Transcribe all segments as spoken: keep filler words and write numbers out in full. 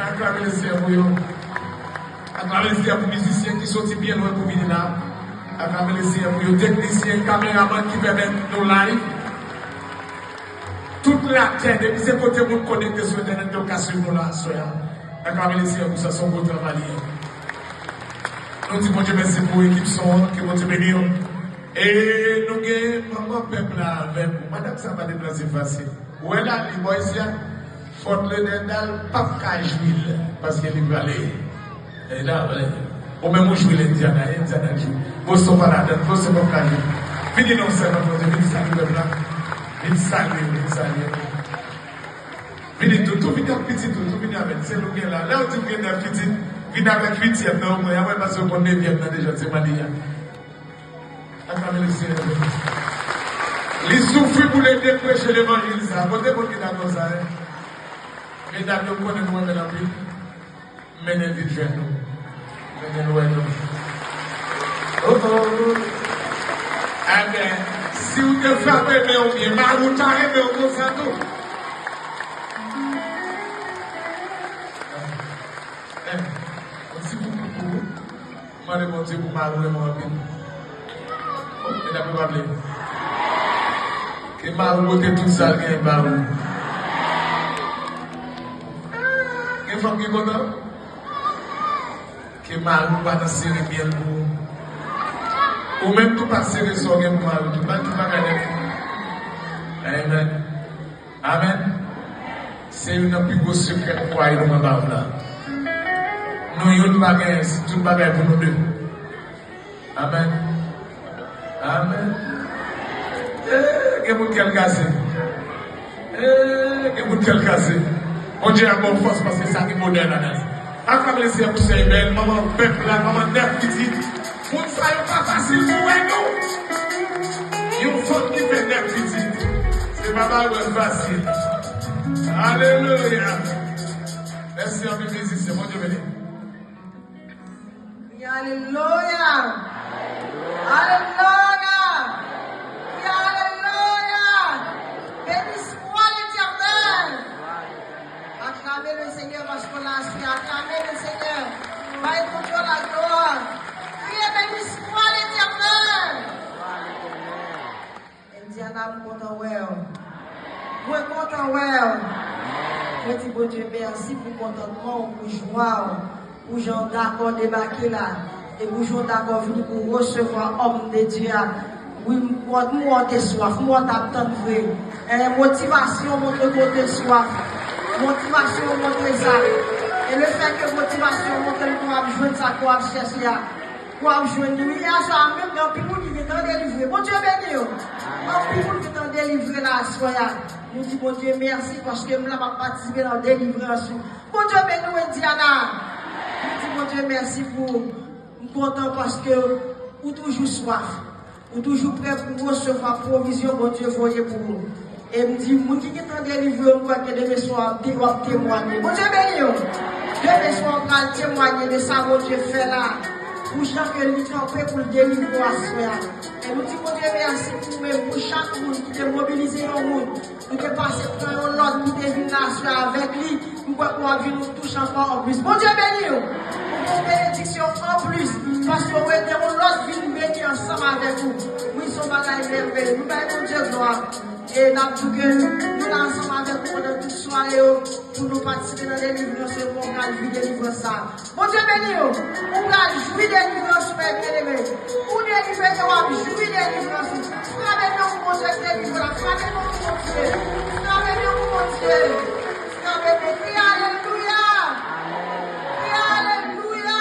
Aklame Lesenyè pou yo. Aklame Lesenyè pou mizisyen ki soti byen lwen pou vini la. Aklame Lesenyè pou yo. Teknisyen, kameramann ki pèmèt nou live. Tout latè, depi se kote moun konekte sou entènèt, yo ka swiv nou la aswè a. Aklame Lesenyè pou sa, se yon gwo travay li ye. Nou di Bondye mèsi pou ekip son an, ke Bondye beni yo. E nou gen manman pèp la avèk nou. Madanm sa pa deplase fasil. Ou wè la, li bò isi a, Fort Lauderdale p ap ka jwi l, paske li prale. E la, e, ou menm ou jwi l Indiana, Indiana jwi. Boston pa ladan, Boston p ap ka jwi. Vini non, sèvant Bondye, vin salye pèp la. Vin salye, vin salye. Vini tou, tou vini ak pitit ou, tou vini avè l. Se l ou gen la. Lè w di w gen nèf pitit, vin avèk uityèm nan omwen, apre paske w konn nevyèm nan deja, se Malia. Aklame Lesenyè. Li soufri pou l ede preche levanjil sa. Kote moun ki dakò sa, en? Medam yo, m konnen nou renmen l anpil. M mennen l vin jwenn nou. M mennen l wè nou. Oh, oh. Amen. Si w te frape men w byen, mari w ta renmen w konsa tou. Eh, yon ti koukou pou ou. Mande Bondye pou mari w renmen w anpil. Oh, medam yo pa vle. Ke mari w pote tout sa l genyen ba ou. Gen fanm ki kontan? Ke mari w pa nan sere byen l pou ou. Ou menm tou pa sere sa w gen pou mari w tou. Ba l tout bagay nèt. Amen. Amen. Se youn nan pi gwo sekrè m kwè nou anba la. Nou youn pa gen, se tout bagay pou nou de. Amen. Amen. Eh, gen moun kè l kase. Eh, gen moun kè l kase. Bondye ap ba w fòs paske sa gen bonè ladan li. Aklame Lesenyè pou sè Ebèl, manman pèp la, manman nèf pitit. Moun sa yo pa fasil pou wè nou. Yon fanm ki fè nèf pitit, se pa bagay fasil. Alelouya. Mèsi anpil, mizisyen. Bondye beni. Alelouya. Alelouya. Alelouya. Béni soit l'Éternel. Aklame le Senyè paske l la aswè. Aklame le Senyè. Bay Bondye la glwa. Kriye, béni soit l'Éternel. Indiana, m kontan wè w. Mwen kontan wè w. Mwen di Bondye mèsi pou kontantman w, pou jwa w, pou jan w dakò debake la, e pou jan w dakò vini pou resevwa òm de Dye a. Wi, m wè w te swaf, m wè w t ap tann vre. Eh, motivasyon montre ke w te swaf. Motivasyon montre sa. E lefètke motivasyon montre ke w ap jwenn sa ke w ap chèche a, w ap jwenn li. Wi, aswè a menm, gen anpil moun ki gentan delivre. Bondye beni w. Anpil moun gentan delivre la aswè a. Nou di Bondye mèsi paske m la, m ap patisipe nan delivrans ou. Bondye beni w, Indiana. Nou di Bondye mèsi pou ou. M kontan paske ou toujou swaf. Ou toujou prè pou resevwa pwovizyon Bondye voye pou ou. E m di, moun ki gentan delivre, m kwè ke demen swa w ap te-, w ap temwanye. Bondye beni w. Demen swa w pral temwanye de sa Bondye fè la. Pou jan ke li kanpe pou l delivre w aswè a. E nou di Bondye mèsi pou ou menm, pou chak moun ki te mobilize yon moun. Nou te pase pran yon lòt ki te vin la aswè avèk li. M kwè ke w ap vin yon touch ankò anplis. Bondye beni w. Ou gen yon benediksyon anplis. Paske w ede yon lòt vin beni ansanm avèk ou. Wi, se yon bagay mèveye. Nou bay Bondye glwa. E n ap di ke nou la ansanm avèk ou pandan tout sware yo pou nou patisipe nan delivrans yo, pou nou pral jwi delivrans sa. Bondye beni w. Ou pral jwi delivrans ou, mè byeneme. Ou delivre, w ap jwi delivrans ou. Frape men pou Bondye ki delivre la. Frape men pou Bondye. Frape men pou Bondye. Frape men. Kriye alelouya. Kriye alelouya.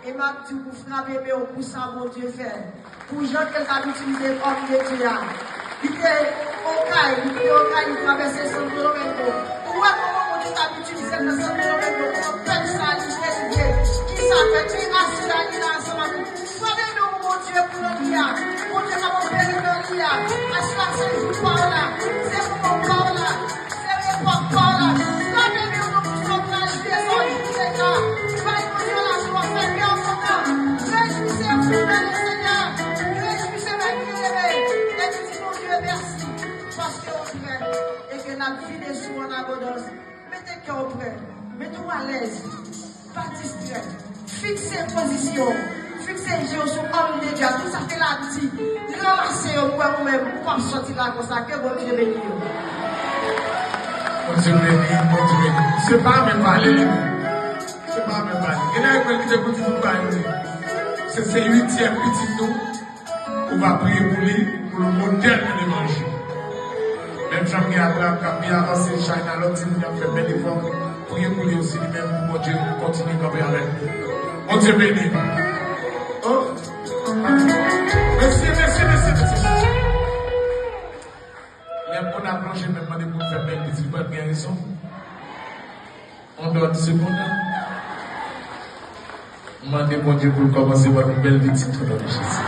E m ap di w pou frape men w pou sa Bondye fè. Pou jan ke l t ap itilize òm de Dye a. Li te Okay, li kite Okay, li travèse Santo Domingo. Ou wè kòman Bondye t ap itilize l nan Santo Domingo, kòman pèp sa a li delivre. Kisa fè? Ki asira li la ansanm avè l. Frape men pou Bondye pou nan li a. Bondye k ap opere nan li a. Asira se jou pa w la. Se moman pa w la. Se epòk pa w la. Frape men w non pou sa w pral jwi e sa w jwi deja. Bay Bondye lajwa, fè kè w kontan. Rejwise w nan Lesenyè. Rejwise w nan Byeneme. Epi di Bondye mèsi, paske w prè e ke n ap vide sou w an abondans. Mete Kè w prè. Mete w alèz. Pa distrè. Fikse pozisyon w. Fikse je w sou òm de Dye a. Tout sa ke l ap di, ranmase yo pou wè ou menm, w ap sòti la konsa. Ke Bondye beni w. Bondye beni, Bondye beni. Se pa menm pale. Se pa menm pale. Gen nèg ki te pou di tout bagay vre. Se, se uityèm pitit nou. Ou va priye pou li, pou l modèl nan levanjil. Menm jan m gen Abraham k ap byen avanse, China, lòt timoun y ap fè bèl efò. Priye pou li osi, li menm, pou Bondye kontinye kanpe avè l. Bondye beni. Oh. Mèsi, mèsi, mèsi, mèsi. Lè moun ap lonje men, mande pou l fè bèl pitit, li pral gen rezon. On dòt segonn. Mande Bondye pou l kòmanse ban nou bèl pitit o non de Jezi.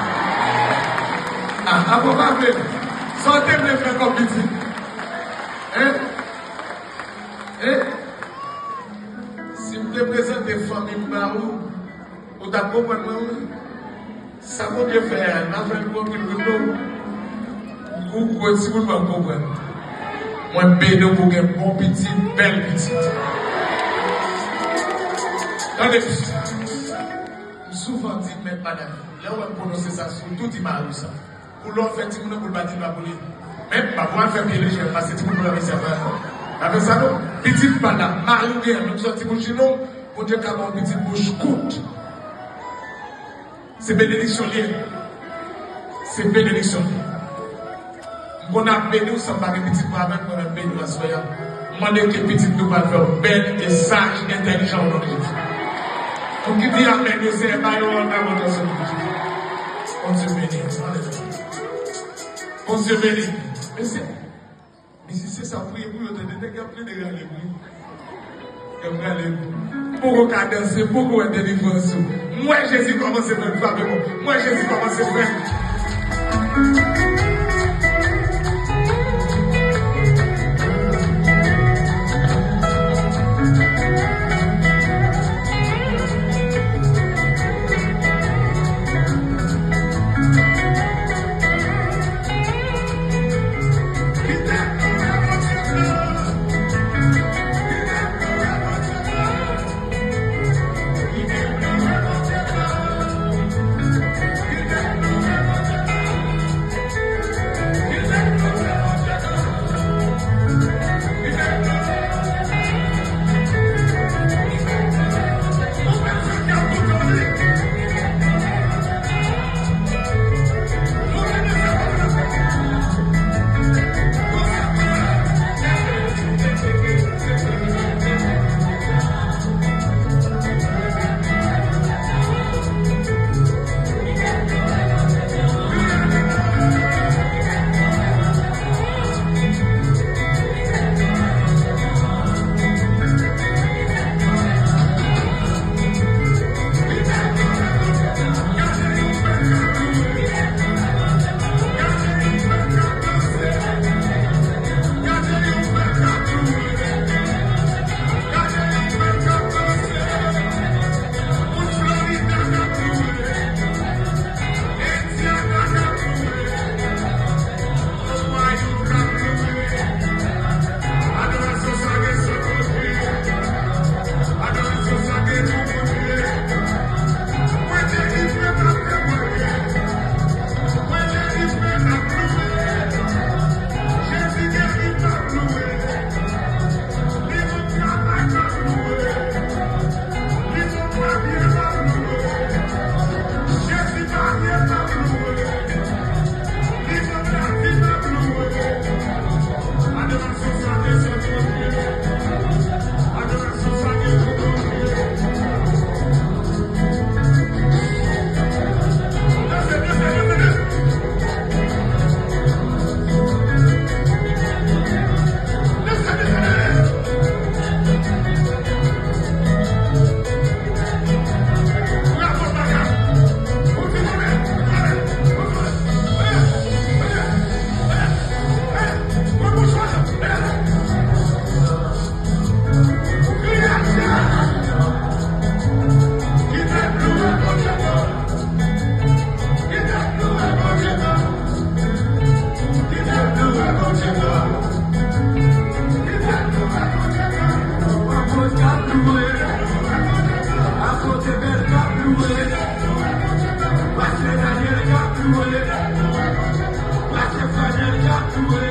Ah, apa pa vle? Sa w te vle fè kòm pitit? Hein? Hein? Si m te prezante fanmi m ba ou, ou t ap konprann mwen, wi. Sa Bondye fè a, n a fè l pou anpil moun non. Ou kwè timoun pa konprann. Mwen beni w pou gen bon pitit, bèl pitit. Tande, m souvan di mèt madanm, lè w wè m pwononse sa sou tou, di mari w sa. Pou lè w fè timoun nan, pou l pa di l pa pou li. Men, pa pou al fè pye lejè, pase timoun pou la mesye ap fè. Pa fè sa non. Pitit pa la, mari w gen, menm si w timoun chino, Bondye ka ba w pitit bouch kout. Se benediksyon li ye. Se benediksyon li ye. M konn ap beni w san m pa gen pitit mwen avè m, mwen menm beni w aswè a. M mande ke pitit nou pral fè w bèl e saj, entèlijan o non de Jezi. Moun ki di amèn yo, Senyè, ba yo yon avantaj sou nou. Bondye beni. Bondye beni. Mesye, mizisyen sa priye pou yo, tande nèg y ap plede rale, wi. Yo prale. M poko ka danse, m poko wè delivrans ou. M wè Jezi kòmanse fè l frape mwen. M wè Jezi kòmanse fè l. Pase fè bèl kat tou e.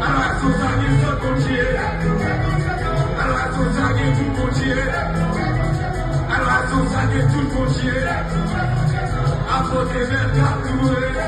Alò èske w sa gen sant Bondye? Alò èske w sa gen pou Bondye? Alò èske w sa gen tout Bondye? Apote bèl kat tou e.